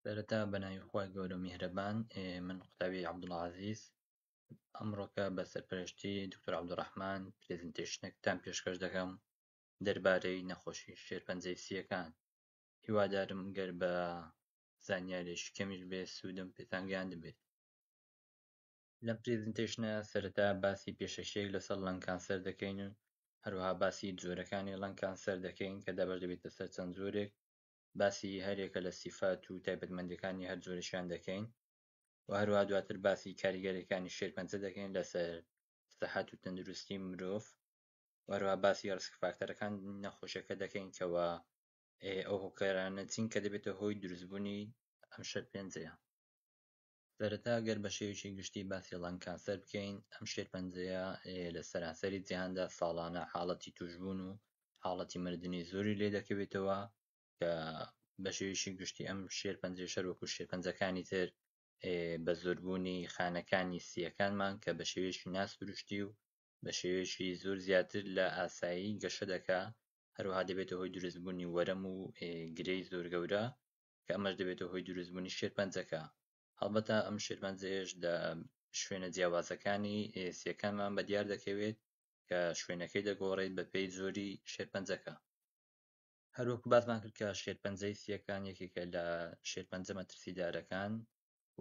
سەرەتا بەناوی خوای گەورە و میهرەبان، من قوتابی عەبدوڵا عەزیز، ئەمڕۆکە بە سەرپەرشتی دکتۆر عەبدولڕەحمان presentation ێکتان پێشکەش دەکەم دەربارەی نەخۆشی شێرپەنجەی سییەکان. هیوادارم گەر بە زانیارێکی کەمیش بێ سوودم پێتان گەیاندبێت. لەم presentation ە سەرەتا باسی پێشەکییەک لەسەر lung cancer دەکەین و هەروەها باسی جۆرەکانی lung cancer دەکەین کە دابەش دەبێتە سەر چەند جۆرێک، باسی هەریەکە لە سیفات و تایبەتمەندیەکانی هەر جۆرێکیان دەکەین و هەروەها دواتر باسی کاریگەریەکانی شێرپەنجە دەکەین لەسەر سەحەت و تەندروستی مرۆڤ و هەروەها باسی risk factor ەکان نەخۆشیەکە دەکەین کەوا ئەو هۆکارانە چین کە دەبێتە هۆی دروستبوونی ئەم شێرپەنجەیە. سەرەتا گەر بە شێوەیەکی گشتی باسی lung cancer بکەین، ئەم شێرپەنجەیە لە سەرانسەری جیهاندا ساڵانە حاڵەتی توشبوون و حاڵەتی مردنی زۆری لێ دەکەوێتەوە کە بە شێوەیەکی گشتی ئەم شێرپەنجەیەش هەر وەکو شێرپەنجەکانی تر بە زۆربوونی خانەکانی سییەکانمان کە بە شێوەیەکی ناسروشتی و بە شێوەیەکی زۆر زیاتر لە ئاسایی گەشە دەکا، هەروەها دەبێتە هۆی دروستبوونی وەرەم و گرێی زۆر گەورە کە ئەمەش دەبێتە هۆی دروستبوونی شێرپەنجەکە. هەڵبەتە ئەم شێرپەنجەیەش لە شوێنە جیاوازەکانی سییەکانمان بەدیار دەکەوێت کە شوێنەکەی دەگۆڕێت بەپێی جۆری شێرپەنجەکە. هەروەکو باسمان کرد کە شێرپەنجەی سییەکان یەکێکە لە شێرپەنجە مەترسیدارەکان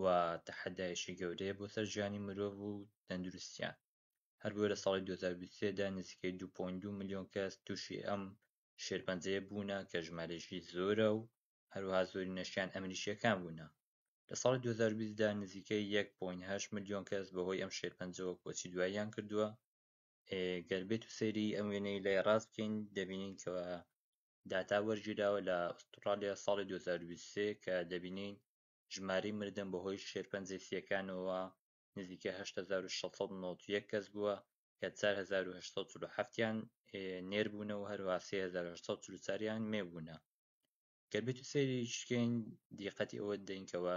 و تەحەدایەکی گەورەیە بۆ سەر ژیانی مرۆڤ و تەندروستیان. هەر بۆیە لە ساڵی 2023 دا نزیکەی 2.2 ملیۆن کەس تووشی ئەم شێرپەنجەیە بوونە کە ژمارەیەکی زۆرە و هەروەها زۆرینەشیان ئەمریکییەکان بوونە. لە ساڵی 2020 دا نزیکەی 1.8 ملیۆن کەس بەهۆی ئەم شێرپەنجەوە کۆچی دواییان کردووە. گەر بێت و سەیری ئەم وێنەی لای ڕاست بکەین دەبینین کە داتا وەرگیراوە لە ئوسترالیا ساڵی 2023 کە دەبینین ژمارەی مردن بەهۆی شێرپەنجەی سییەکانەوە نزیکە 8691 کەس بووە کە 4847 یان نێر بوونە و هەروەها 3844 یان مێ بوونە. گەر بێت و سەیریش بکەین دیقەتی ئەوە دەین کەوا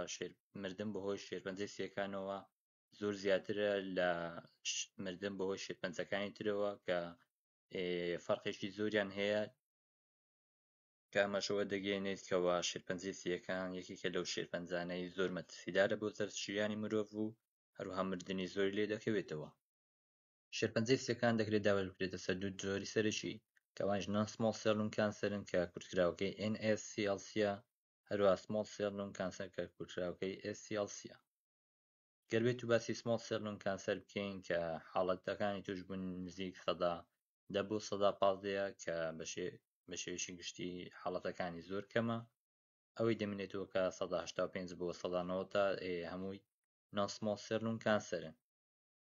مردن بەهۆی شێرپەنجەی سییەکانەوە زۆر زیاترە لە مردن بەهۆی شێرپەنجەکانی ترەوە کە فەرقێکی زۆریان هەیە، کە ئەمەشەوە دەگەیەنێت کەوا شێرپەنجەی سییەکان یەکێکە لەو شێرپەنجانەی زۆر مەترسیدارە بۆ سەر ژیانی مرۆڤ و هەروەها مردنی زۆری لێ دەکەوێتەوە. شێرپەنجەی سییەکان دەکرێت دابەش بکرێتە سەر دوو جۆری سەرەکی کە ئەوانیش non small cell lung cancer ن کە کورتکراوەکەی NSCLC ە، هەروەها small cell lung cancer کە کورتکراوەکەی SCLC ە. گەر بێت و باسی small cell lung cancer بکەین کە حاڵەتەکانی توشبوون نزیک 10% بۆ 15% کە بە شێوەیەکی گشتی حاڵەتەکانی زۆر کەمە، ئەوەی دەمێنێتەوە کە 85% بۆ 90% هەمووی non small cell lung cancer ن.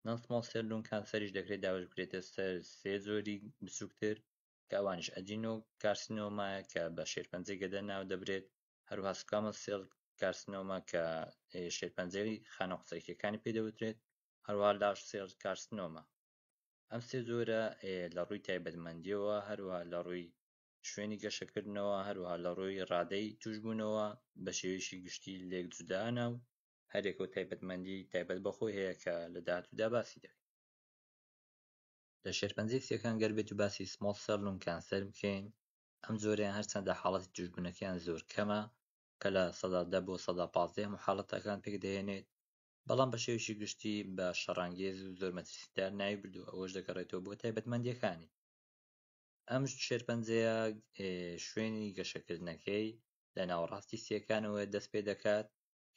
non small cell lung cancer یش دەکرێت دابەش بکرێتە سەر سێ جۆری بچووکتر کە ئەوانیش adenocarcinoma یە کە بە شێرپەنجەی گەدە ناو دەبرێت، هەروەها squamous cell carcinoma کە شێرپەنجەی خانە قوچەکیەکانی پێ دەوترێت، هەروەها large cell carcinoma. ئەم سێ جۆرە لە ڕووی تایبەتمەندیەوە، هەروەها لە ڕووی شوێنی گەشەکردنەوە، هەروەها لە ڕووی ڕادەی توشبوونەوە بە شێوەیەکی گشتی لێک جودانە و هەرێکەوە تایبەتمەندی تایبەت بە خۆی هەیە کە لە داهاتوودا باسی دەکەین. لە شێرپەنجەی سییەکان گەر بێت و باسی small cell lung cancer بکەین، ئەم جۆرەیان هەرچەندە حاڵەتی توشبوونەکەیان زۆر کەمە کە لە 10% بۆ 15% هەموو حاڵەتەکان پێک دەهێنێت، بەڵام بە شێوەیەکی گشتی بە شەڕانگێز و زۆر مەترسیدار ناوی بردووە، ئەوەش دەگەڕێتەوە بۆ تایبەتمەندیەکانی. ئەم شێرپەنجەیە شوێنی گەشەکردنەکەی لە ناوەڕاستی سییەکانەوە دەست پێ دەکات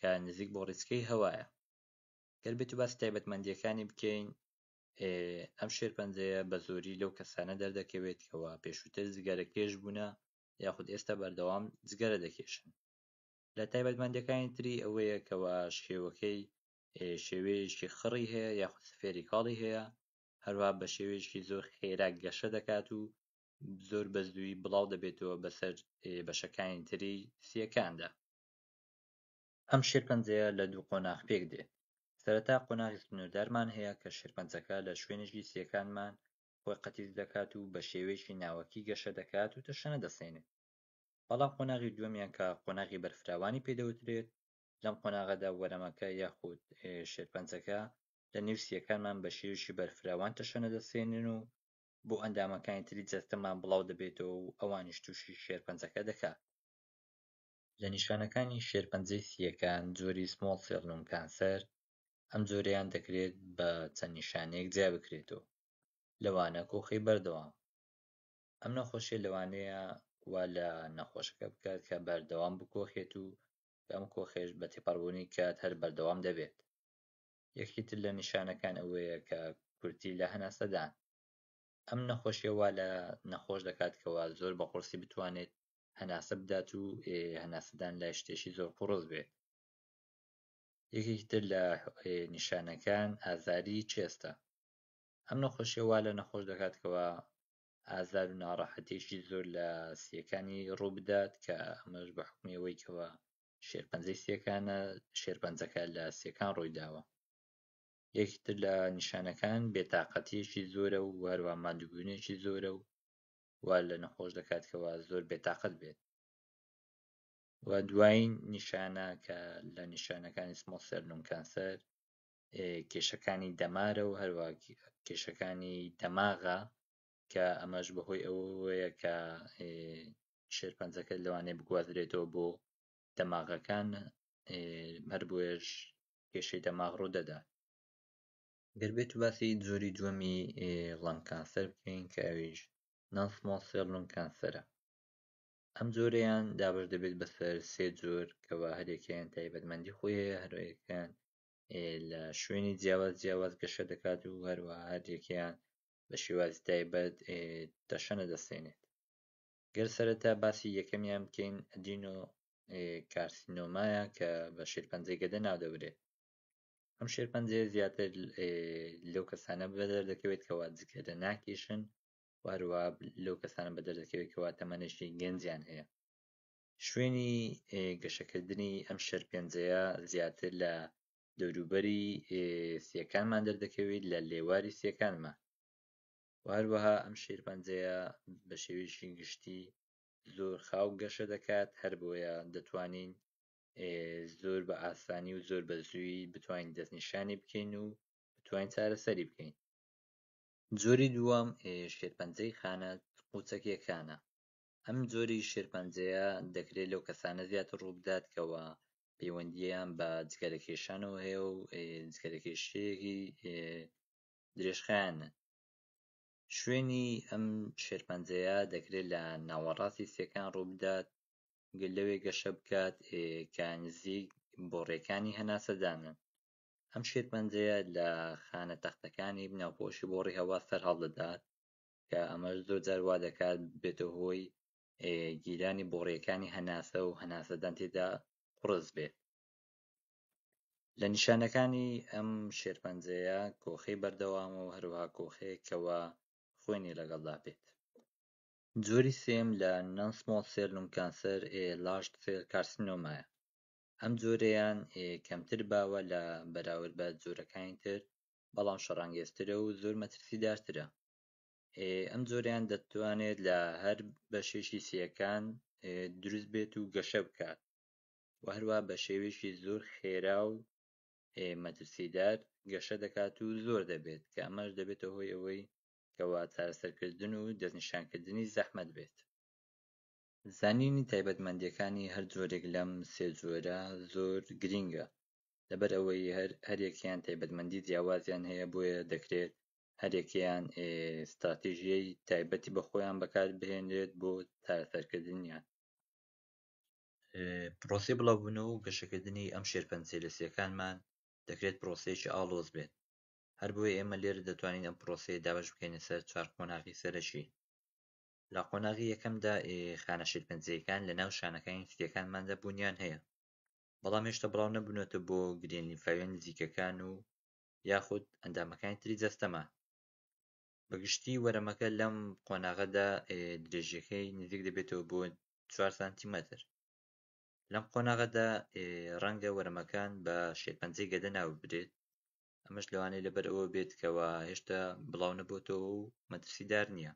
کە نزیک بۆ ڕیچکەی هەوایە. گەر بێت و باسی تایبەتمەندیەکانی بکەین، ئەم شێرپەنجەیە بە زۆری لەو کەسانە دەردەکەوێت کەوا پێشووتر جگەرە کێش بوونە یاخود ئێستا بەردەوام جگەرە دەکێشن. لە تایبەتمەندیەکانی تری ئەوەیە کەوا شێوەکەی شێوەیەکی خڕی هەیە یاخود spherical ی هەیە، هەروەها بە شێوەیەکی زۆر خێرا گەشە دەکات و زۆر بە زووی بڵاو دەبێتەوە بەسەر بەشەکانی تری سییەکاندا. ئەم شێرپەنجەیە لە دوو قۆناغ پێک دێت. سەرەتا قۆناغی سنووردارمان هەیە کە شێرپەنجەکە لە شوێنێکی سییەکانمان خۆی قەتیس دەکات و بە شێوەیەکی ناوەکی گەشە دەکات و تەشەنە دەسێنێت. بەڵام قۆناغی دووەمیان کە قۆناغی بەرفراوانی پێ دەوترێت، لەم قۆناغەدا وەرەمەکە یاخود شێرپەنجەکە لە نێو سییەکانمان بە شێوەیەکی بەرفراوان تەشەنە دەسێنن و بۆ ئەندامەکانی تری جەستەمان بڵاو دەبێتەوە و ئەوانیش تووشی شێرپەنجەکە دەکات. لە نیشانەکانی شێرپەنجەی سییەکان جۆری small cell lung cancer، ئەم جۆرەیان دەکرێت بە چەند نیشانەیەک جیا بکرێتەوە، لەوانە کۆخەی بەردەوام. ئەم نەخۆشیە لەوانەیە وا لە نەخۆشەکە بکات کە بەردەوام بکۆخێت و ئەم کۆخێش بە تێپەڕبوونی کات هەر بەردەوام دەبێت. یەکی تر لە نیشانەکان ئەوەیە کە کورتی لە هەناسەدان. ئەم نەخۆشیە وا لە نەخۆش دەکات کەوا زۆر بە قورسی بتوانێت هەناسە بدات و هەناسەدان لای شتێکی زۆر قوڕس بێت. یەکێکی تر لە نیشانەکان ئازاری چێستە. ئەم نەخۆشیە وا لە نەخۆش دەکات کەوا ئازار و ناڕەحەتیەکی زۆر لە سیەکانی ڕووبدات، کە ئەمەش بە حوکمی ئەوەی کەوا شێرپەنجەی سیەکانە، شێرپەنجەکە لە سیەکان ڕوویداوە. یەکی تر لە نیشانەکان بێتاقەتیەکی زۆرە و هەروە ماندووبوونێکی زۆرە و وا لە نەخۆش دەکات کەوا زۆر بێتاقەت بێت. و دوایین نیشانە کە لە نیشانەکانی small cell lung cancer کێشەکانی دەمارە و هەروە کێشەکانی دەماغە، کە ئەمەش بەهۆی ئەوەیە کە شێرپەنجەکە لەوانەیە بگوازرێتەوە بۆ دەماغەکان، هەر بۆیەش کێشەی دەماغ ڕوودەدات. گەر بێت و باسی جۆری دووەمی lung cancer بکەین کە ئەویش non small cell lung cancer ە. ئەم جۆرەیان دابەش دەبێت بەسەر سێ جۆر کەوا هەرێکیان تایبەتمەندی خۆی هەیە، هەرێکیان لە شوێنی جیاواز جیاواز گەشە دەکات و هەروەها هەرێکیان بە شێوازی تایبەت تەشەنە دەستێنێت. گەر سەرەتا باسی یەکەمیان بکەین adenocarcinoma یە کە بە شێرپەنجەی گەدە ناودەبرێت. ئەم شێرپەنجەیە زیاتر لەو کەسانە بەدەر دەکەوێت کەوا جگەرە ناکێشن و هەروەها لەو کەسانە بەدەر دەکەوێت کەوا تەمەنێکی گەنجیان هەیە. شوێنی گەشەکردنی ئەم شێرپەنجەیە زیاتر لە دەوروبەری سیەکانمان دەردەکەوێت، لە لێواری سیەکانمان. و هەروەها ئەم شێرپەنجەیە بە شێوەیەکی گشتی زۆر خاو گەشە دەکات، هەر بۆیە دەتوانین زۆر بە ئاسانی و زۆر بە زووی بتوانین دەستنیشانی بکەین و بتوانین چارەسەری بکەین. جۆری دووەم شێرپەنجەی خانە قوچەکیەکانە. ئەم جۆری شێرپەنجەیە دەکرێت لەو کەسانە زیاتر ڕووبدات کەوا پەیوەندییان بە جگەرەکێشانەوە هەیە و جگەرەکێشەیەکی درێژخایەنن. شوێنی ئەم شێرپەنجەیە دەکرێت لە ناوەڕاستی سیەکان ڕووبدات، لەوێ گەشە بکات کە نزیک بۆڕیەکانی هەناسەدانن. ئەم شێرپەنجەیە لە خانە تەختەکانی ناوپۆشی بۆڕی هەوا سەر هەڵدەدات، کە ئەمەش زۆر جار وا دەکات بێتە هۆی گیرانی بۆڕیەکانی هەناسە و هەناسەدان تێدا قورس بێت. لە نیشانەکانی ئەم شێرپەنجەیە کۆخەی بەردەوامە و هەروەها کۆخەیەکەوە خوێنی لەگەڵدا بێت. جۆری سێم لە non small cell lung cancer large cell carcinoma یە. ئەم جۆرەیان کەمتر باوە لە بەراورد بە جۆرەکانی تر، بەڵام شەڕانگێزترە و زۆر مەترسیدارترە. ئەم جۆریان دەتوانێت لە هەر بەشێکی سیەکان دروست بێت و گەشە بکات و هەروە بە شێوەیەکی زۆر خێرا و مەترسیدار گەشە دەکات و زۆر دەبێت، کە ئەمەش دەبێتە هۆی ئەوەی کەوا چارەسەرکردن و دەستنیشانکردنی زەحمەت بێت. زانینی تایبەتمەندیەکانی هەر جۆرێک لەم سێ جۆرە زۆر گرینگە، لەبەر ئەوەی هەریەکیان تایبەتمەندی جیاوازیان هەیە، بۆیە دەکرێت هەریەکەیان ستراتیژیی تایبەتی بە خۆیان بەکاربهێنرێت بۆ چارەسەرکردنیان. پرۆسەی بڵاوبوونەوە و گەشەکردنی ئەم شێرپەنجەیە لە سیەکانمان دەکرێت پرۆسەیەکی ئاڵۆز بێت، هەر بۆیە ئێمە لێرە دەتوانین ئەم پرۆسەیە دابەش بکەینە سەر چوار قۆناغی سەرەکی. لە قۆناغی یەکەمدا خانە شێرپەنجەیەکان لە ناو شانەکانی سیەکانماندا بوونیان هەیە، بەڵام هێشتا بڵاو نەبوونەتە بۆ گرێ لیمفاویە نزیکەکان و یاخود ئەندامەکانی تری جەستەمان. بەگشتی وەرەمەکە لەم قۆناغەدا درێژیەکەی نزیک دەبێتەوە بۆ 4 سانتیمەتر. لەم قۆناغەدا ڕەنگە وەرەمەکان بە شێرپەنجەی گەدە ناوببرێت، ئەمەش لەوانەیە لەبەر ئەوە بێت کەوا هێشتا بڵاو نەبۆتەوە و مەترسیدار نییە.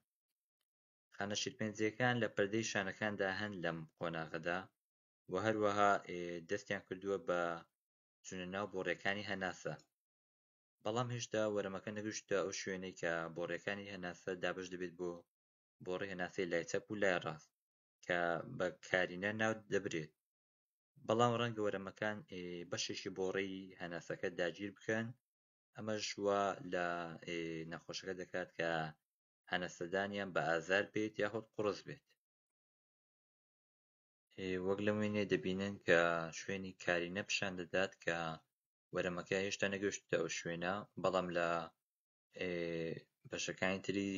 خانە شێرپەنجەکان لە پەردەی شانەکاندا هەن لەم قۆناغەدا و هەروەها دەستیان کردووە بە چوونە ناو بۆڕیەکانی هەناسە، بەڵام هێشتا وەرەمەکە نەگەیشتووە ئەو شوێنەی کە بۆڕیەکانی هەناسە دابەش دەبێت بۆ بۆڕی هەناسەی لای چەپ و لای ڕاست کە بە carina ناو دەبرێت. بەڵام ڕەنگە وەرەمەکان بەشێکی بۆڕی هەناسەکە داگیر بکەن، ئەمەش وا لە نەخۆشەکە دەکات کە هەناسەدانیان بە ئازار بێت یاخود قوڕس بێت. وەک لەم وێنەیە دەبینن کە شوێنی کارینە پیشان دەدات کە وەرەمەکە هێشتا نەگەشتە ئەو شوێنە، بەڵام لە بەشەکانی تری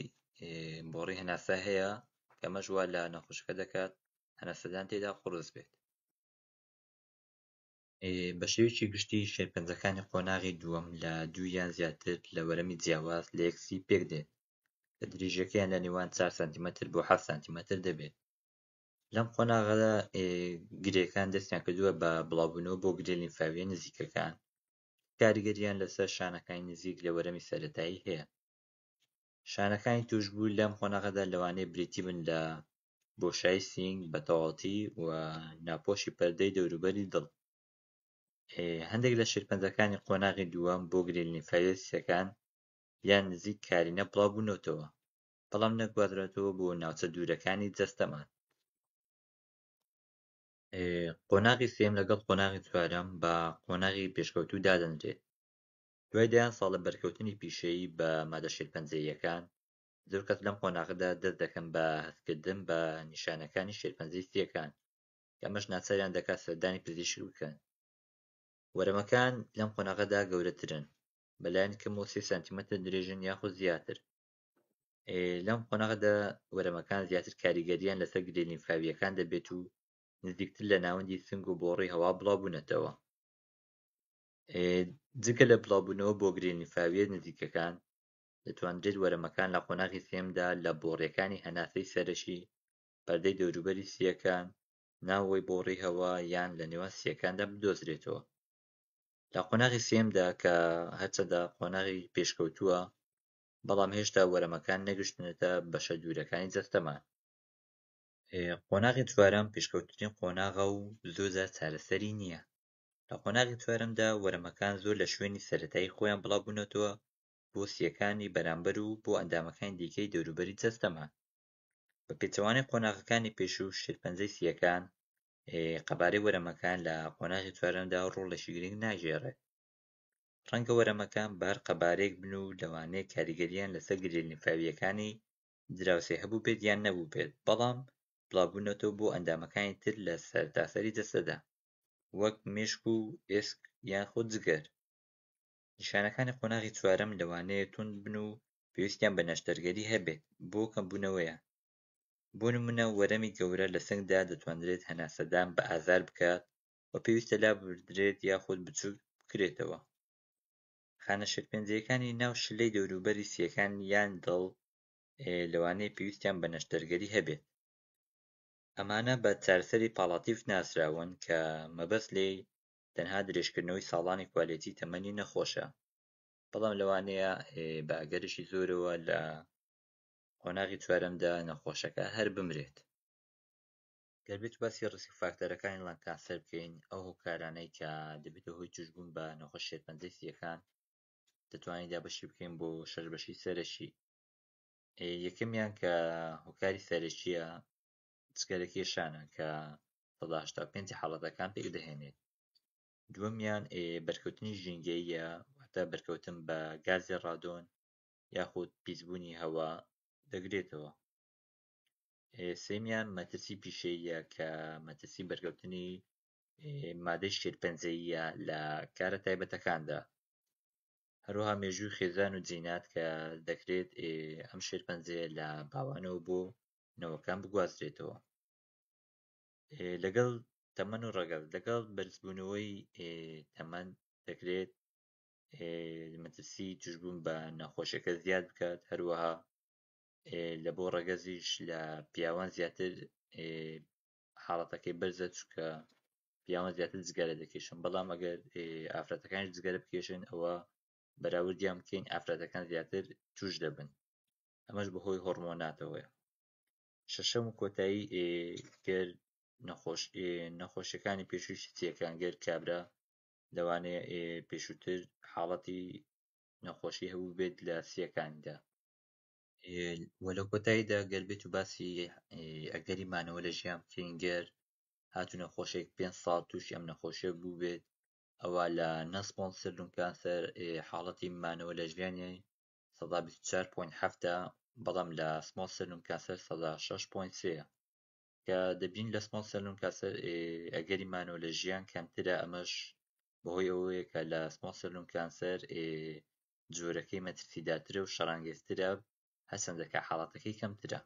بۆڕی هەناسە هەیە کە ئەمەش وا لە نەخۆشەکە دەکات هەناسەدان تێدا قوڕس بێت. بە شێوەیەکی گشتی شێرپەنجەکانی قۆناغی دووەم لە دوو یان زیاتر لە وەرەمی جیاواز لە یەک سی پێک دێن کە درێژیەکەیان لە نێوان 4 سانتیمەتر بۆ 7 سانتیمەتر دەبێت. لەم قۆناغەدا گرێکان دەستیان کردووە بە بڵاوبوونەوە بۆ گرێ لیمفاویە نزیکەکان، کاریگەریان لەسەر شانەکانی نزیک لە وەرەمی سەرەتایی هەیە. شانەکانی توشبوو لەم قۆناغەدا لەوانەیە بریتی بن لە بۆشایی سینگ بە تەواوەتی و ناپۆشی پەردەی دەوروبەری دڵ. هەندێک لە شێرپەنجەکانی قۆناغی دووەم بۆ گرێ لیمفاویەکان یان نزیک کارینە بڵاوبوونەتەوە، بەڵام نەگوازرێتەوە بۆ ناوچە دوورەکانی جەستەمان. قۆناغی سێم لەگەڵ قۆناغی چوارەم بە قۆناغی پێشکەوتوو دادەنرێت. دوای دەیان ساڵ لە بەرکەوتنی پیشەیی بە مادە شێرپەنجەییەکان، زۆر کەس لەم قۆناغەدا دەست دەکەن بە هەستکردن بە نیشانەکانی شێرپەنجەی سییەکان، کە ئەمەش ناچاریان دەکات سەردانی پزیشک بکەن. وەرەمەکان لەم قۆناغەدا گەورەترن، بەلایەن کەمەوە 3 سانتیمەتر درێژن یاخود زیاتر. لەم قۆناغەدا وەرەمەکان زیاتر کاریگەریان لەسەر گرێ لیمفاویەکان دەبێت و نزیکتر لە ناوەندی سنگ و بۆڕی هەوا بڵاوبوونەتەوە. جگە لە بڵاوبوونەوە بۆ گرێ لیمفاویە نزیکەکان، دەتوانرێت وەرەمەکان لە قۆناغی سێمدا لە بۆڕیەکانی هەناسەی سەرەکی، پەردەی دەوروبەری سییەکان، ناوەوەی بۆڕی هەوا یان لە نێوان سییەکاندا بدۆزرێتەوە. لە قۆناغی سێمدا کە هەرچەندە قۆناغی پێشکەوتووە، بەڵام هێشتا وەرەمەکان نەگەشتونەتە بەشە دوورەکانی جەستەمان. قۆناغی چوارەم پێشکەوتترین قۆناغە و زۆر جار چارەسەری نییە. لە قۆناغی چوارەمدا وەرەمەکان زۆر لە شوێنی سەرەتایی خۆیان بڵاوبوونەتەوە بۆ سییەکانی بەرامبەر و بۆ ئەندامەکانی دیکەی دەوروبەری جەستەمان. بە پێچەوانەی قۆناغەکانی پێشوو شێرپەنجەی سییەکان، قەبارەی وەرەمەکان لە قۆناغی چوارەمدا ڕۆڵێکی گرنگ ناگێڕێت. ڕەنگە وەرەمەکان بە هەر قەبارەیەک بن و لەوانەیە کاریگەریان لەسەر گرێ لیمفاویەکانی دراوسێ هەبوو بێت یان نەبوو بێت، بەڵام بڵاوبوونەتەوە بۆ ئەندامەکانی تر لە سەرتاسەری جەستەدا وەک مێشک و ئێسک یان خود جگەر. نیشانەکانی قۆناغی چوارەم لەوانەیە توند بن و پێویستیان بە نەشتەرگەری هەبێت بۆ کەمبوونەوەیان. بۆ نمونە وەرەمی گەورە لە سنگدا دەتوانرێت هەناسەدان بە ئازار بکات و پێویستە لاببردرێت یاخود بچووک بکرێتەوە. خانە شێرپەنجەیەکانی ناو شلەی دەوروبەری سییەکان یان دڵ لەوانەیە پێویستیان بە نەشتەرگەری هەبێت. ئەمانە بە چارەسەری پاڵاتیڤ ناسراون کە مەبەست لێی تەنها درێژکردنەوەی ساڵانی کوالێتی تەمەنی نەخۆشە، بەڵام لەوانەیە بە ئەگەرێکی زۆرەوە لە قۆناغی چوارەمدا نەخۆشەکە هەر بمرێت. گەر بێت باسی ڕیسک فاکتەرەکانی lung cancer بکەین، ئەو هۆکارانەی کە دەبێتە هۆی توشبوون بە نەخۆش شێرپەنجەی سییەکان دەتوانین دابەشی بکەین بۆ شەش بەشی سەرەکی. یەکەمیان کە هۆکاری سەرەکیە جگەرەکێشانە کە 85% حاڵەتەکان پێک دەهێنێت. دووەمیان بەرکەوتنی ژینگەییە، واتە بەرکەوتن بە گازی ڕادۆن یاخود پیسبوونی هەوا دەگرێتەوە. سێمیان مەترسی پیشەییە کە مەترسی بەرکەوتنی مادەی شێرپەنجەییە لە کارە تایبەتەکاندا. هەروەها مێژووی خێزان و جینات کە دەکرێت ئەم شێرپەنجەیە لە باوانەوە بۆ نەوەکان بگوازرێتەوە. لەگەڵ تەمەن و ڕەگەز، لەگەڵ بەرزبوونەوەی تەمەن دەکرێت مەترسی توشبوون بە نەخۆشیەکە زیاد بکات. هەروەها لە بۆ ڕەگەزیش لە پیاوان زیاتر حاڵەتەکەی بەرزە، چونکە پیاوان زیاتر جگەرە دەکێشن، بەڵام ئەگەر ئافرەتەکانیش جگەرە بکێشن ئەوە بەراوردیان بکەین ئافرەتەکان زیاتر توش دەبن، ئەمەش بەهۆی هۆرمۆناتەوەیە. شەشەم و کۆتایی گەر نەخۆشیەکانی پێشووی سییەکان، گەر کابرا لەوانەیە پێشووتر حاڵەتی نەخۆشی هەبوو بێت لە سییەکانیدا. وە لە کۆتاییدا گەر بێت و باسی ئەگەری مانەوە لە ژیان بکەین، گەر هاتوو نەخۆشێک 5 ساڵ تووشی ئەم نەخۆشیە بووبێت، ئەوە لە non-small cell lung cancer حاڵەتی مانەوە لە ژیانی 24.7%، بەڵام لە small cell lung cancer 6.3%. کە دەبین لە small cell lung cancer ئەگەری مانەوە لە ژیان کەمترە، ئەمەش بەهۆی ئەوەیە کە لە small cell lung cancer جۆرەکەی مەترسیدارترە و شەڕانگێزترە، هەرچەندە کە حاڵەتەکەی کەمترە.